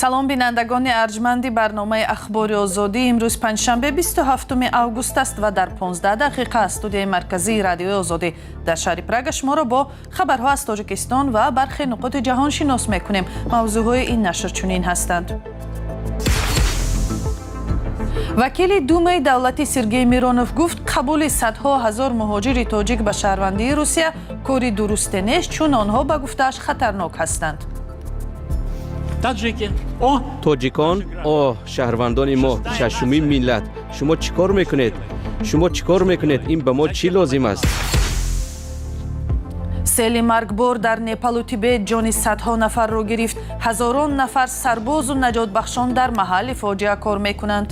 Салом, бинандагони арҷманди барномаи «Ахбори Озодӣ». Имрӯз панҷшанбе, 27 август аст ва дар 15 дақиқа аз студияи марказии Радиои Озодӣ дар шаҳри Прага шуморо бо хабарҳо аз Тоҷикистон ва бархе нуқоти ҷаҳон шинос мекунем. Мавзӯъҳои ин нашр чунин ҳастанд: Вакили Думаи давлатӣ Сергей Миронов гуфт, қабули садҳо ҳазор муҳоҷири тоҷик ба шаҳрвандии Русия кори дурусте нест, чун онҳо, ба гуфтааш, хатарнок ҳастанд. Тоҷикон, оҳ, шаҳрвандони мо, шашумин миллат, шумо чӣ кор мекунед? Шумо чӣ кор мекунед? Ин ба мо чӣ лозим аст? Сели маргбор дар Непалу Тибет ҷони садҳо нафарро гирифт. Ҳазорон нафар сарбозу наҷотбахшон дар маҳалли фоҷиа кор мекунанд.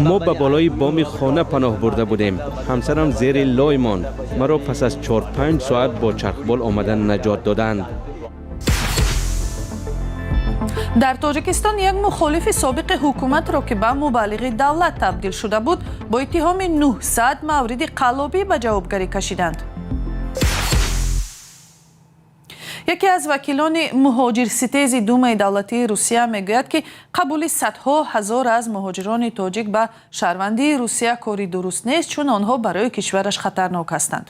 Мо ба болои боми хона паноҳ бурда будем. Ҳамсарам зери лой монд. Маро пас аз 4-5 соат бо чархбол омада наҷот доданд. Дар Тоҷикистон як мухолифи собиқи ҳукуматро, ки ба мубаллиғи давлат табдил шуда буд, бо иттиҳоми 900 мавриди қаллобӣ ба ҷавобгарӣ кашиданд. Яке аз вакилони муҳоҷирситези Думаи давлатии Русия мегӯяд, ки қабули садҳо ҳазор аз муҳоҷирони тоҷик ба шаҳрвандии Русия кори дуруст нест, чун онҳо барои кишвараш хатарнок ҳастанд.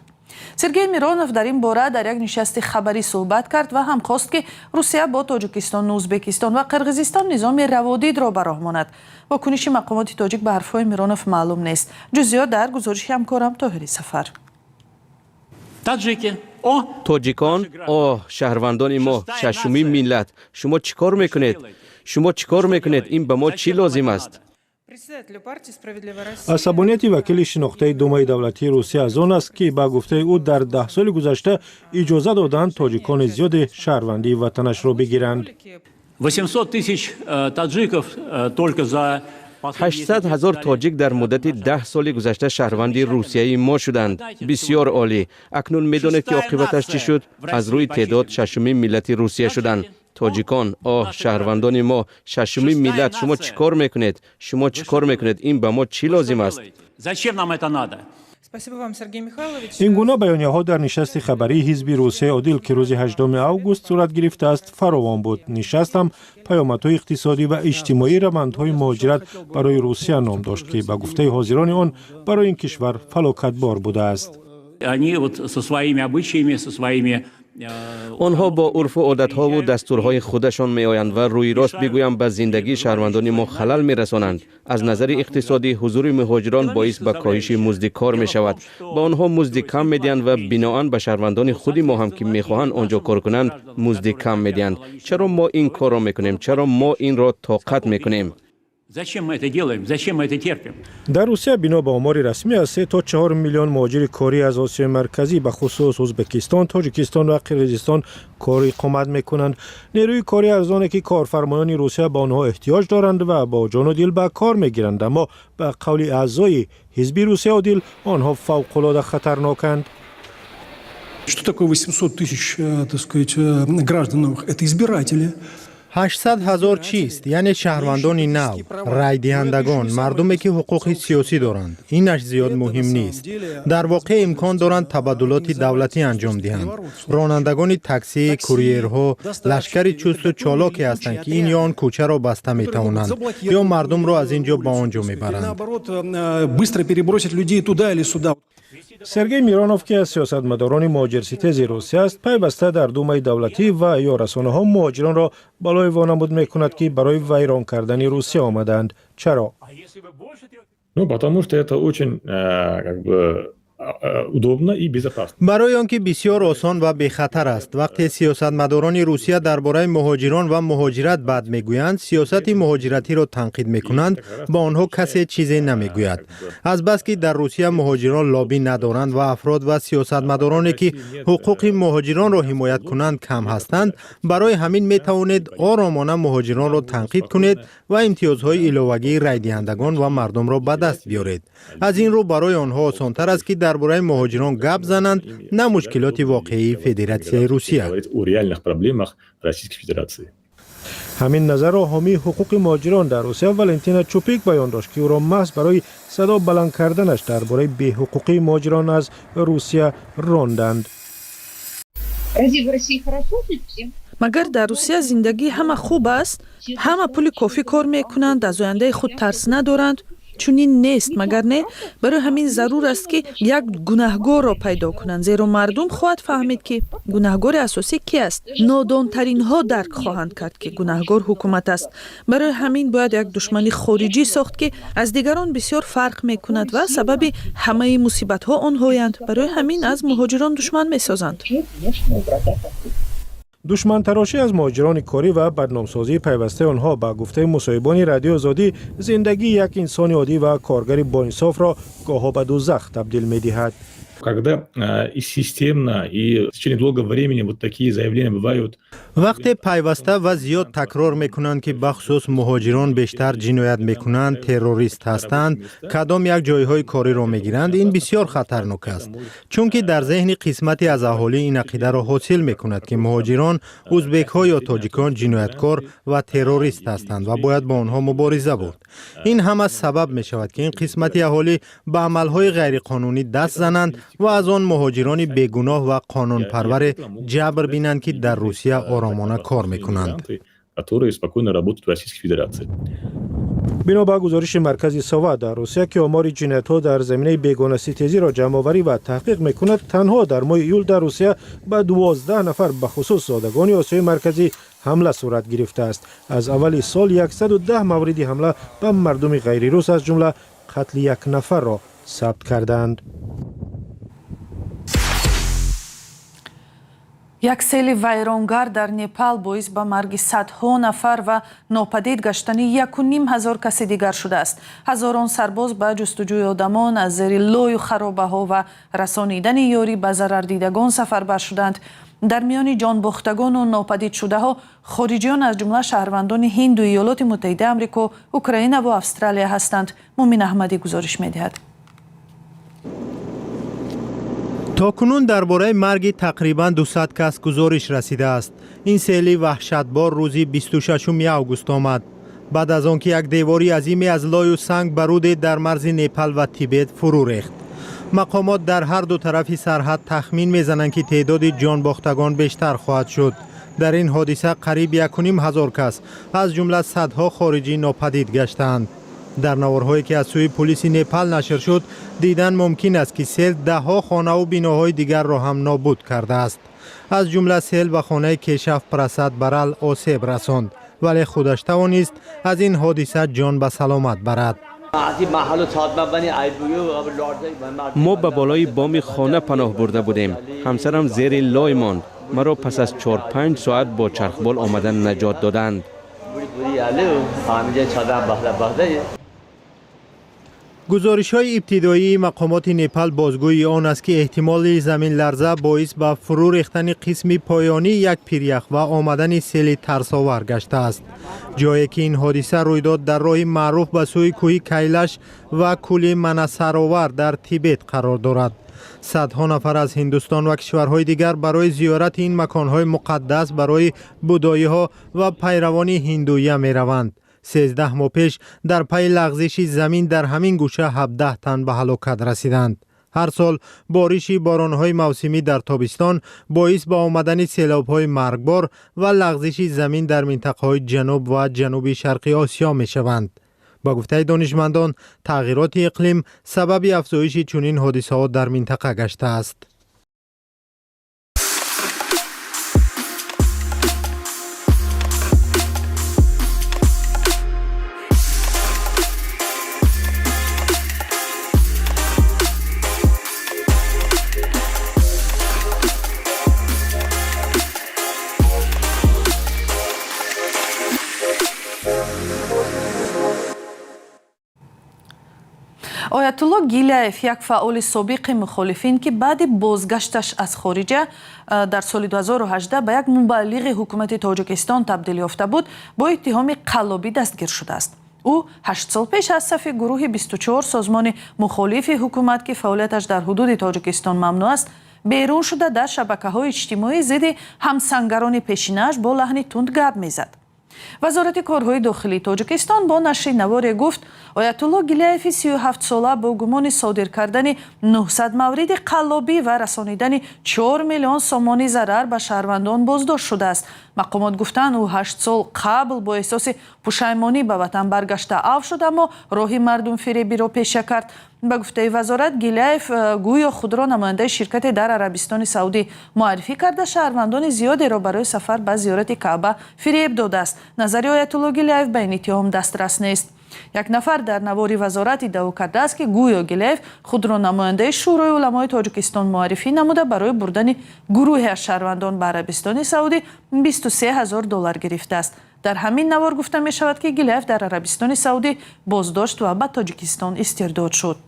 Сергей Миронов дар ин бора дар як нишасти хабарӣ суҳбат кард ва ҳам хост, ки Русия бо Тоҷикистону Ӯзбекистон ва Қирғизистон низоми раводидро ба роҳ монад. Вокуниши мақомоти тоҷик ба ҳарфҳои Миронов маълум нест. Ҷузъиёт дар гузориши ҳамкорам Тоҳири Сафар. Тоҷикон, оҳ, шаҳрвандони мо, шашумин миллат, шумо чӣ кор мекунед? Шумо чӣ кор мекунед? Ин ба мо чӣ лозим аст? Асабонияти вакили шинохтаи Думаи давлатии Русия аз он аст, ки ба гуфтаи ӯ, дар 10 соли гузашта иҷоза доданд тоҷикони зиёде шаҳрвандии ватанашро бигиранд. 800 тысяч таджиков только за 800 ҳазор тоҷик дар муддати 10 соли гузашта шаҳрванди Русияи мо шуданд. Бисьёр олӣ! Акнун медонед, ки оқибаташ чӣ шуд? Аз рӯи теъдод шашумин миллати Русия шуданд. Тоҷикон, оҳ, шаҳрвандони мо, шашумин миллат, шумо чӣ кор мекунед? Шумо чӣ кор мекунед? Ин ба мо чӣ лозим аст? Зачем нам это надо? Ин гуна баёнияҳо дар нишасти хабарии ҳизби Русияи Одил, ки рӯзи 8 август сурат гирифтааст, фаровон буд. Нишаст ҳам «Паёмадҳои иқтисодӣ ва иҷтимоии равандҳои муҳоҷират барои Русия» ном дошт, ки ба гуфтаи ҳозирони он, барои ин кишвар фалокатбор будааст. Они вот со своими обычаями, со своими Онҳо бо урфу одатҳову дастурҳои худашон меоянд ва, рӯи рост бигӯям, ба зиндагии шаҳрвандони мо халал мерасонанд. Аз назари иқтисодӣ ҳузури муҳоҷирон боис ба коҳиши музди кор мешавад. Ба онҳо музди кам медиҳанд ва биноан ба шаҳрвандони худи мо ҳам, ки мехоҳанд он ҷо кор кунанд, музди кам медиҳанд. Чаро мо ин корро мекунем? Чаро мо инро тоқат мекунем? Зачем мы это делаем? Зачем мы это терпим? Дар Русия, бино ба омори расмӣ, аз 3 то 4 миллион муҳоҷири корӣ аз Осиёи Марказӣ, ба хусус Ӯзбекистон, Тоҷикистон ва Қирғизистон, кор иқомат мекунанд. Нерӯи кори арзоне, ки корфармоёни Русия ба онҳо эҳтиёҷ доранд ва бо ҷону дил ба кор мегиранд. Аммо ба қавли аъзои ҳизби Русия Одил, онҳо фавқулода хатарноканд. Что такое 800 тысяч, так сказать, граждан новых? Это избиратели. 800 ҳазор чист? Яъне шаҳрвандони нав, райдиҳандагон, мардуме, ки ҳуқуқи сиёсӣ доранд. Инаш зиёд муҳим нест. Дар воқеъ имкон доранд табаддулоти давлатӣ анҷом диҳанд. Ронандагони таксӣ, курьерҳо лашкари чусту чолоке ҳастанд, ки ин ё он кӯчаро баста метавонанд ё мардумро аз ин ҷо ба он ҷо мебаранд. Наоборот, быстро перебросить людей туда или сюда. Сергей Миронов, ки аз сиёсатмадорони муҳоҷирситези Русия аст, пайваста дар Думаи давлатӣ ва ё расонаҳо муҳоҷиронро балое вонамуд мекунад, ки барои вайрон кардани Русия омадаанд. Чаро? Ну, потому что это очень как бы удобно и безопасно. Барои он ки бисёр осон ва бехатар аст. Вақте сиёсатмадорони Русия дар бораи муҳоҷирон ва муҳоҷират бад мегӯянд, сиёсати муҳоҷиратиро танқид мекунанд, ба онҳо касе чизе намегӯяд. Азбаски дар Русия муҳоҷирон лоббӣ надоранд ва афрод ва сиёсатмадороне, ки ҳуқуқи муҳоҷиронро ҳимоят кунанд, кам ҳастанд, барои ҳамин метавонед оромона муҳоҷиронро танқид кунед ва имтиёзҳои иловагии райдиҳандагон ва мардумро ба даст биёред. Аз ин рӯ барои онҳо осонтар аст, ки дар бораи муҳоҷирон гап зананд, на мушкилоти воқеии Федератсияи Русия. Говорить о реальных проблемах Российской Федерации. Ҳамин назарро ҳомии ҳуқуқи муҳоҷирон дар Русия Валентина Чупик баён дошт, ки ӯро маҳз барои садо баланд карданаш дар бораи беҳуқуқии муҳоҷирон аз Русия ронданд. Разве в России хорошо жить всем? Магар дар Русия зиндагӣ ҳама хуб аст? Ҳама пули кофӣ кор мекунанд, аз ояндаи худ тарс надоранд? Чунин нест, магар не? Барои ҳамин зарур аст, ки як гунаҳгорро пайдо кунанд, зеро мардум хоҳад фаҳмид, ки гунаҳгори асосӣ ки аст. Нодонтаринҳо дарк хоҳанд кард, ки гунаҳгор ҳукумат аст. Барои ҳамин бояд як душмани хориҷӣ сохт, ки аз дигарон бисёр фарқ мекунад ва сабаби ҳамаи мусибатҳо онҳоянд. Барои ҳамин аз муҳоҷирон душман месозанд. Душмантарошӣ аз муҳоҷирони корӣ ва бадномсозии пайвастаи онҳо, ба гуфтаи мусоҳибони Радиои Озодӣ, зиндагии як инсони оддӣ ва коргари боинсофро гоҳо ба дузах табдил медиҳад. Когда и системно, и в течение долгого времени вот такие заявления бывают. Вақте пайваста ва зиёд такрор мекунанд, ки бахусус муҳоҷирон бештар ҷиноят мекунанд, террорист ҳастанд, кадом як ҷойҳои кориро мегиранд, ин бисёр хатарнок аст, чунки дар зеҳни қисмате аз аҳолӣ ин ақидаро ҳосил мекунад, ки муҳоҷирон, узбекҳо ё тоҷикон ҷинояткор ва террорист ҳастанд ва бояд бо онҳо мубориза бурд. Ин ҳама сабаб мешавад, ки ин қисмати аҳолӣ ба амалҳои ғайриқонунӣ даст зананд ва аз он муҳоҷирони бегуноҳ ва қонунпарваре ҷабр бинанд, ки дар Русия оромона кор мекунанд. Которые спокойно работают в Российской Федерации. Бино ба гузориши маркази Сова дар Русия, ки омори ҷиноятҳо дар заминаи бегонаситезиро ҷамъоварӣ ва таҳқиқ мекунад, танҳо дар моҳи июл дар Русия ба 12 нафар, бахусус зодагони Осиёи Марказӣ, ҳамла сурат гирифтааст. Аз аввали сол 110 мавриди ҳамла ба мардуми ғайрирус, аз ҷумла қатли як нафарро сабт кардаанд. Як сели вайронгар дар Непал боис ба марги садҳо нафар ва нопадид гаштани 1500 каси дигар шудааст. Ҳазорон сарбоз ба ҷустуҷӯи одамон аз зери лою харобаҳо ва расонидани ёрӣ ба зарардидагон сафарбар шуданд. Дар миёни ҷонбохтагону нопадидшудаҳо хориҷиён, аз ҷумла шаҳрвандони Ҳинду Иёлоти Муттаҳидаи Амрико, Украина ва Австралия ҳастанд. Мумин Аҳмадӣ гузориш медиҳад. То кунун дар бораи марги тақрибан 200 кас гузориш расидааст. Ин сели ваҳшатбор рӯзи 26 август омад, баъд аз он ки як девори азиме аз лою санг ба руде дар марзи Непал ва Тибет фурӯ рехт. Мақомот дар ҳар ду тарафи сарҳад тахмин мезананд, ки теъдоди ҷонбохтагон бештар хоҳад шуд. Дар ин ҳодиса қариб 1500 кас, аз ҷумла садҳо хориҷӣ, нопадид гаштаанд. Дар наворҳое, ки аз сӯи пулиси Непал нашр шуд, дидан мумкин аст, ки сел даҳҳо хонаву биноҳои дигарро ҳам нобуд кардааст. Аз ҷумла сел ба хонаи Кешав Прасад Барал осеб расонд, вале худаш тавонист аз ин ҳодиса ҷон ба саломат барад. Мо ба болои боми хона паноҳ бурда будем. Ҳамсарам зери лой монд. Маро пас аз 4-5 соат бо чархбол омадан наҷот доданд. Гузоришҳои ибтидоии мақомоти Непал бозгӯи он аст, ки эҳтимоли заминларза боис ба фурӯ рехтани қисми поёнии як пирях ва омадани сели тарсовар гаштааст. Ҷое ки ин ҳодиса рӯй дод, дар роҳи маъруф ба сӯи кӯҳи Кайлаш ва кӯли Манасаровар дар Тибет қарор дорад. Садҳо нафар аз Ҳиндустон ва кишварҳои дигар барои зиёрати ин маконҳои муқаддас барои будоиҳо ва пайравони ҳиндуя мераванд. 13 моҳ пеш дар пайи лағзиши замин дар ҳамин гӯша 17 тан ба ҳалокат расиданд. Ҳар сол бориши боронҳои мавсимӣ дар тобистон боис ба омадани селобҳои маргбор ва лағзиши замин дар минтақаҳои ҷануб ва ҷануби шарқи Осиё мешаванд. Ба гуфтаи донишмандон, тағйироти иқлим сабаби афзоиши чунин ҳодисаҳо дар минтақа гаштааст. Оятулло Гилаев, як фаъоли собиқи мухолифин, ки баъди бозгашташ аз хориҷа дар соли 2018 ба як мубаллиғи ҳукумати Тоҷикистон табдил ёфта буд, бо иттиҳоми қаллобӣ дастгир шудааст. Ӯ 8 сол пеш аз сафи гурӯҳи 24, созмони мухолифи ҳукумат, ки фаъолияташ дар ҳудуди Тоҷикистон мамнӯъ аст, берун шуда, дар шабакаҳои иҷтимоӣ зидди ҳамсангарони пешинааш бо лаҳни тунд гап мезад. Вазорати корҳои дохилии Тоҷикистон бо нашри наворе гуфт, Оятулло Гилаеви 37-сола бо гумони содир кардани 900 мавриди қаллобӣ ва расонидани 4 миллион сомонӣ зарар ба шаҳрвандон боздошт шудааст. Мақомот гуфтанд, ӯ 8 сол қабл бо эҳсоси пушаймонӣ ба ватан баргашта, афв шуд, аммо роҳи мардумфиребиро пеша кард. Ба гуфтаи вазорат, Гилаев гӯё худро намояндаи ширкате дар Арабистони Саудӣ муаррифӣ карда, шаҳрвандони зиёдеро барои сафар ба зиёрати Каъба фиреб додааст. Назари Оятулло Гилаев ба ин иттиҳом дастрас нест. Як нафар дар навори вазорат иддао кардааст, ки гӯё Гилаев худро намояндаи Шӯрои уламои Тоҷикистон муаррифӣ намуда, барои бурдани гурӯҳе аз шаҳрвандон ба Арабистони Саудӣ 23 ҳазор доллар гирифтааст. Дар ҳамин навор гуфта мешавад, ки Гилаев дар Арабистони Саудӣ боздошт ва ба Тоҷикистон истирдод шуд.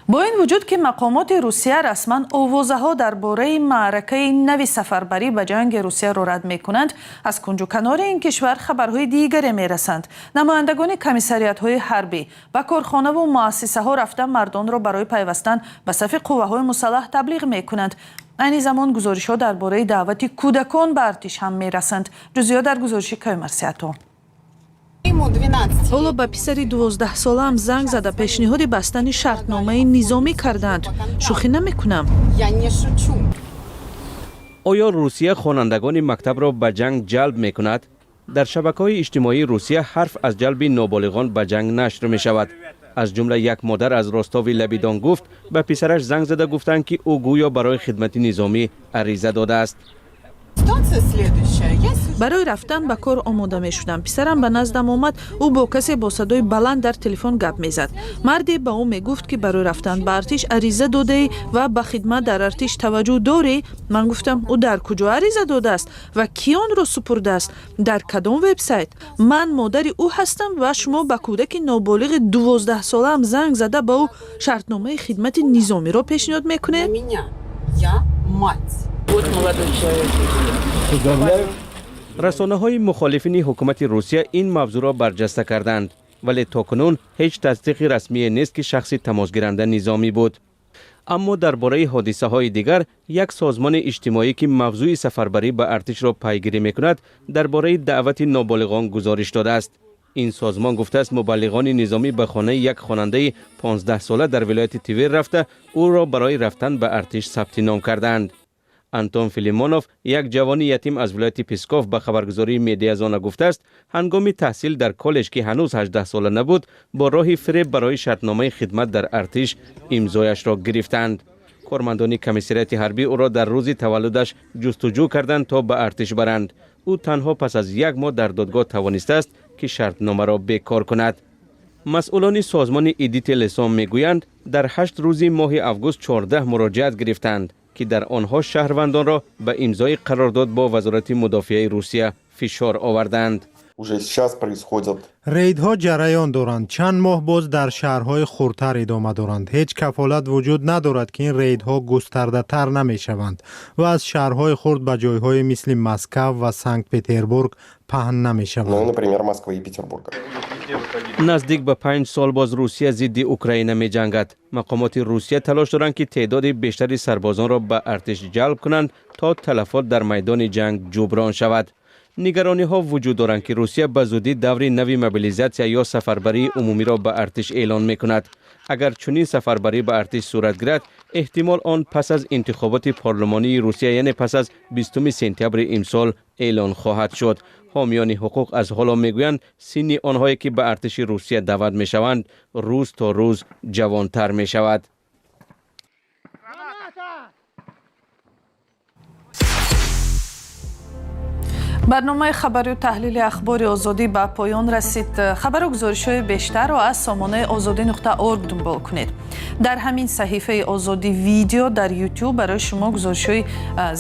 Бо ин вуҷуд ки мақомоти Русия расман овозаҳо дар бораи маъракаи нави сафарбарӣ ба ҷанги Русияро рад мекунанд, аз кунҷу канори ин кишвар хабарҳои дигаре мерасанд. Намояндагони комиссариатҳои ҳарбӣ ба корхонаву муассисаҳо рафта, мардонро барои пайвастан ба сафи қувваҳои мусаллаҳ таблиғ мекунанд. Айни замон гузоришҳо дар бораи даъвати кӯдакон ба артиш ҳам мерасанд. Ҷузъиёт дар гузориши Каюмарсиато. Ҳоло ба писари 12-солаам занг зада, пешниҳоди бастани шартномаи низомӣ кардаанд. Шӯхӣ намекунам. Оё Русия хонандагони мактабро ба ҷанг ҷалб мекунад? Дар шабакаҳои иҷтимоии Русия ҳарф аз ҷалби ноболиғон ба ҷанг нашр мешавад. Аз ҷумла як модар аз Ростови лаби Дон гуфт, ба писараш занг зада гуфтанд, ки ӯ гӯё барои хидмати низомӣ ариза додааст. Барои рафтан ба кор омода мешудам. Писарам ба наздам омад. Ӯ бо касе бо садои баланд дар телефон гап мезад. Марде ба ӯ мегуфт, ки барои рафтан ба артиш ариза додаӣ ва ба хидмат дар артиш таваҷҷӯҳ дорӣ. Ман гуфтам, ӯ дар куҷо ариза додааст ва кӣ онро супурдааст, дар кадом вебсайт? Ман модари ӯ ҳастам ва шумо ба кӯдаки ноболиғи 12-солаам занг зада, ба ӯ шартномаи хидмати низомиро пешниҳод мекунед? Вот молодой человек. Расонаҳои мухолифини ҳукумати Русия ин мавзӯъро барҷаста карданд, вале то кунун ҳеҷ тасдиқи расмие нест, ки шахси тамосгиранда низомӣ буд. Аммо дар бораи ҳодисаҳои дигар як созмони иҷтимоӣ, ки мавзӯи сафарбарӣ ба артишро пайгирӣ мекунад, дар бораи даъвати ноболиғон гузориш додааст. Ин созмон гуфтааст, мубаллиғони низомӣ ба хонаи як хонандаи 15-сола дар вилояти Твер рафта, ӯро барои рафтан ба артиш сабти ном кардаанд. Антон Филимонов, як ҷавони ятим аз вилояти Псков, ба хабаргузории Медиазона гуфтааст, ҳангоми таҳсил дар коллеҷ, ки ҳанӯз 18 сола набуд, бо роҳи фиреб барои шартномаи хидмат дар артиш имзояшро гирифтанд. Кормандони комиссариати ҳарбӣ ӯро дар рӯзи таваллудаш ҷустуҷӯ карданд, то ба артиш баранд. Ӯ танҳо пас аз як моҳ дар додгоҳ тавонистааст, ки шартномаро бекор кунад. Масъулони созмони Идите лесом мегӯянд, дар 8 рӯзи моҳи август 14 муроҷиат гирифтанд, ки дар онҳо шаҳрвандонро ба имзои қарордод бо Вазорати мудофиаи Русия фишор оварданд. Уже сейчас происходят. Рейдҳо ҷараён доранд, чанд моҳ боз дар шаҳрҳои хурдтар идома доранд. Ҳеҷ кафолат вуҷуд надорад, ки ин рейдҳо густардатар намешаванд ва аз шаҳрҳои хурд ба ҷойҳое мисли Москав ва Санкт Петербург паҳн намешаванд. Ну, например, Москвы и Петербурга. Наздик ба 5 сол боз Русия зидди Украина меҷангад. Мақомоти Русия талош доранд, ки теъдоди бештари сарбозонро ба артиш ҷалб кунанд, то талафот дар майдони ҷанг ҷуброн шавад. Нигарониҳо вуҷуд доранд, ки Русия ба зудӣ даври нави мобилизатсия ё сафарбарии умумиро ба артиш эълон мекунад. Агар чунин сафарбарӣ ба артиш сурат гирад, эҳтимол он пас аз интихоботи парлумонии Русия, яъне пас аз 20 сентябри имсол эълон хоҳад шуд. Ҳомиёни ҳуқуқ аз ҳоло мегӯянд, синни онҳое ки ба артиши Русия даъват мешаванд, рӯз то рӯз ҷавонтар мешавад. Барномаи хабарию таҳлили Ахбори Озодӣ ба поён расид. Хабару гузоришҳои бештарро аз сомонаи озодӣ.орг дунбол кунед. Дар ҳамин саҳифаи Озодӣ Видео дар Ютуб барои шумо гузоришҳои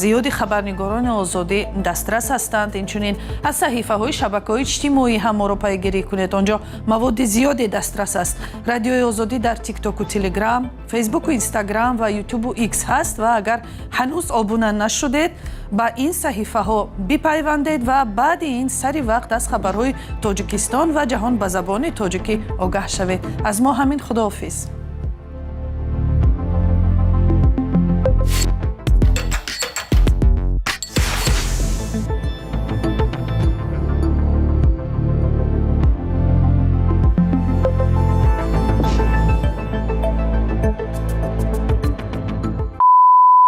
зиёди хабарнигорони Озодӣ дастрас ҳастанд. Инчунин аз саҳифаҳои шабакаҳои иҷтимоӣ ҳам моро пайгирӣ кунед, он ҷо маводи зиёде дастрас аст. Радиои Озодӣ дар Тиктоку Телеграм, Фейсбуку Инстаграм ва Ютубу Икс ҳаст ва агар ҳанӯз обуна нашудед, ба ин саҳифаҳо бипайвандед ва баъди ин сари вақт аз хабарҳои Тоҷикистон ва ҷаҳон ба забони тоҷикӣ огаҳ шавед. Аз мо ҳамин. Худоҳофиз.